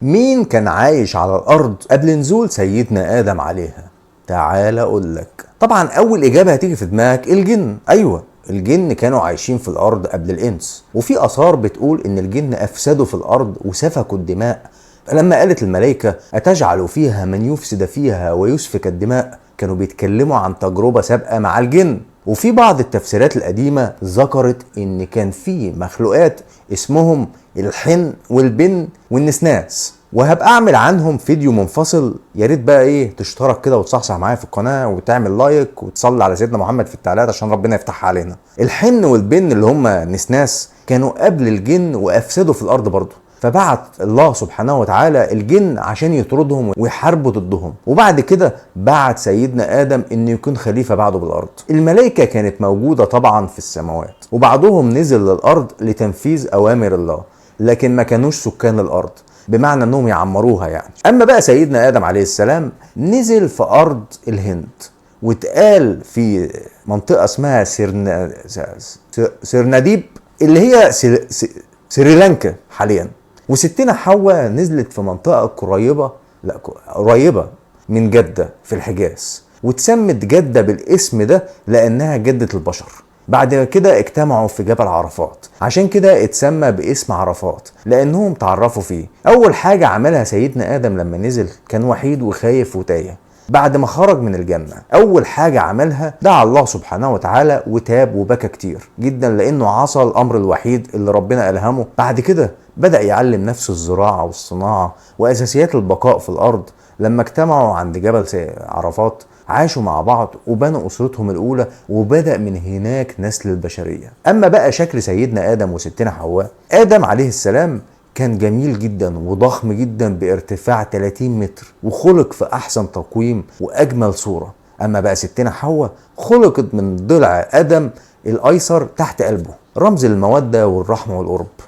مين كان عايش على الأرض قبل نزول سيدنا آدم عليها؟ تعال أقول لك. طبعا أول إجابة هتيجي في دماغك الجن. أيوة، الجن كانوا عايشين في الأرض قبل الإنس، وفي آثار بتقول إن الجن أفسدوا في الأرض وسفكوا الدماء. فلما قالت الملائكة أتجعل فيها من يفسد فيها ويسفك الدماء، كانوا بيتكلموا عن تجربة سابقة مع الجن. وفي بعض التفسيرات القديمة ذكرت إن كان في مخلوقات اسمهم الحن والبن والنسناس، وهبقى اعمل عنهم فيديو منفصل. يا ريت بقى ايه تشترك كده وتصحصح معايا في القناة وتعمل لايك وتصلي على سيدنا محمد في التعليقات عشان ربنا يفتحها علينا. الحن والبن اللي هم نسناس كانوا قبل الجن وافسدوا في الارض برضه، فبعت الله سبحانه وتعالى الجن عشان يطردهم ويحاربوا ضدهم، وبعد كده بعت سيدنا آدم إنه يكون خليفة بعده بالأرض. الملائكة كانت موجودة طبعا في السماوات، وبعضهم نزل للأرض لتنفيذ أوامر الله، لكن ما كانوش سكان الأرض بمعنى انهم يعمروها يعني. اما بقى سيدنا ادم عليه السلام نزل في ارض الهند، واتقال في منطقة اسمها سرنديب اللي هي سريلانكا حاليا. وستنا حواء نزلت في منطقة قريبه، لا قريبه من جده في الحجاز، واتسمت جده بالاسم ده لانها جده البشر. بعد كده اجتمعوا في جبل عرفات، عشان كده اتسمى باسم عرفات لانهم تعرفوا فيه. اول حاجة عملها سيدنا ادم لما نزل كان وحيد وخايف وتايه. بعد ما خرج من الجنة اول حاجة عملها دعا الله سبحانه وتعالى وتاب وبكى كتير جدا لانه عصى الامر الوحيد اللي ربنا الهمه. بعد كده بدأ يعلم نفسه الزراعة والصناعة واساسيات البقاء في الارض. لما اجتمعوا عند جبل عرفات عاشوا مع بعض وبنوا أسرتهم الأولى، وبدأ من هناك نسل البشرية. أما بقى شكل سيدنا آدم وستنا حواء، آدم عليه السلام كان جميل جدا وضخم جدا بارتفاع 30 متر، وخلق في أحسن تقويم وأجمل صورة. أما بقى ستنا حواء خلقت من ضلع آدم الأيسر تحت قلبه، رمز المودة والرحمة والقرب.